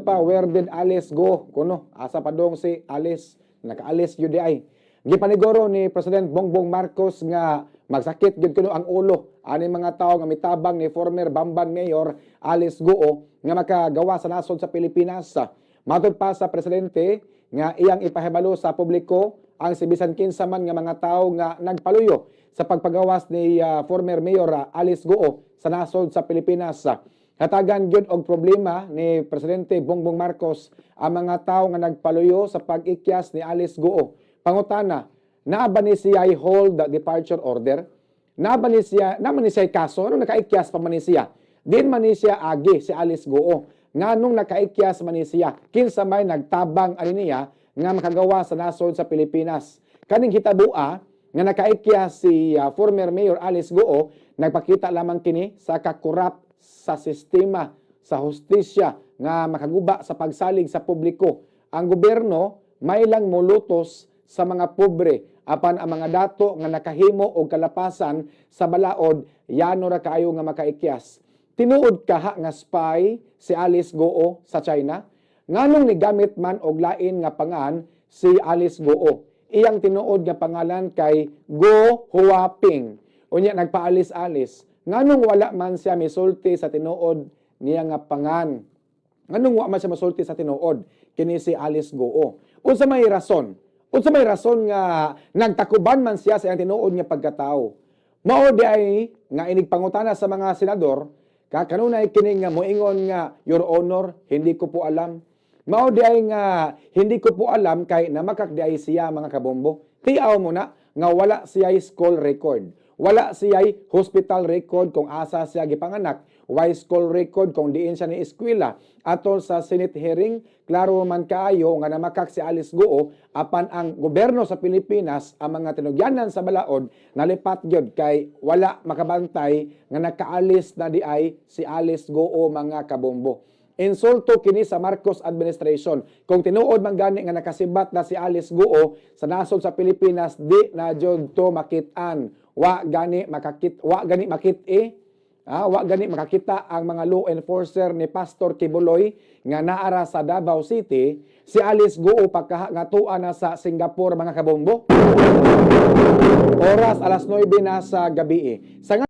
Pa, where did Alice go? Kuno, asa padong si Alice? Nakaalis gyud ay. Gipaniguro ni President Bongbong Marcos nga magsakit gyud kuno ang ulo ani mga tawo nga mitabang ni former Bamban Mayor Alice Guo nga makagawa sa nasod sa Pilipinas. Matod pa sa presidente nga iyang ipahibalo sa publiko ang si bisan kinsa man nga mga tawo nga nagpaluyo sa pagpagawas ni former Mayor Alice Guo sa nasod sa Pilipinas. Hatagan gyud og problema ni Presidente Bongbong Marcos ang mga tawo nga nagpaluyo sa pag-ikyas ni Alice Guo. Pangutana, naa ba ni siya hold departure order? Naa ba ni siya, naa man ni siya kaso? Ano nakaikyas pa man ni siya? Din man ni siya agi si Alice Guo. Nganong nakaikyas man ni siya? Kinsa may nagtabang ani niya nga makagawa sa nasod sa Pilipinas? Kaning hitabua nga nakaikyas si former Mayor Alice Guo, nagpakita lamang kini sa kakurap sa sistema sa hustisya nga makaguba sa pagsalig sa publiko. Ang gobyerno may lang molutos sa mga pobre, apan ang mga dato nga nakahimo og kalapasan sa balaod, yano ra kaayo nga makaikyas. Tinuod kaha nga spy si Alice Guo sa China? Nganong nigamit man og lain nga pangan si Alice Guo? Iyang tinuod nga pangalan kay Guo Hua Ping. Unya nagpaalis-alis. Nganong wala man siya misulti sa tinuod niya nga pangan? Nganong wa man siya masulti sa tinuod kini si Alice Guo? Unsa may rason? Unsa may rason nga nagtakuban man siya sa iyang tinuod nga pagkatao? Mao di ay nga inig pangutana sa mga senador, kanunay kini nga moingon nga, "Your Honor, hindi ko po alam." Mao di ay nga hindi ko po alam kay namakak di ay siya, mga kabombo. Tiaw mo na nga wala siya school record. Wala siya hospital record kung asa siya gipanganak. Way school record kung diin siya ni eskwela. Atol sa Senate hearing, klaro man kaayo nga namakak si Alice Guo, apan ang gobyerno sa Pilipinas, ang mga tinugyanan sa balaod, nalipat gyud kay wala makabantay nga nakaalis na di ay si Alice Guo, mga kabombo. Insulto kini sa Marcos administration. Kung tinuod man gani nga nakasibat na si Alice Guo sa nasod sa Pilipinas, di na jud to makit-an. Wa gani makit-i. Wa gani makakita ang mga law enforcer ni Pastor Quiboloy nga naara sa Davao City, si Alice Guo pagkaha nga tua na sa Singapore, mga kabombo. Oras alas 9 na sa gabi. Sa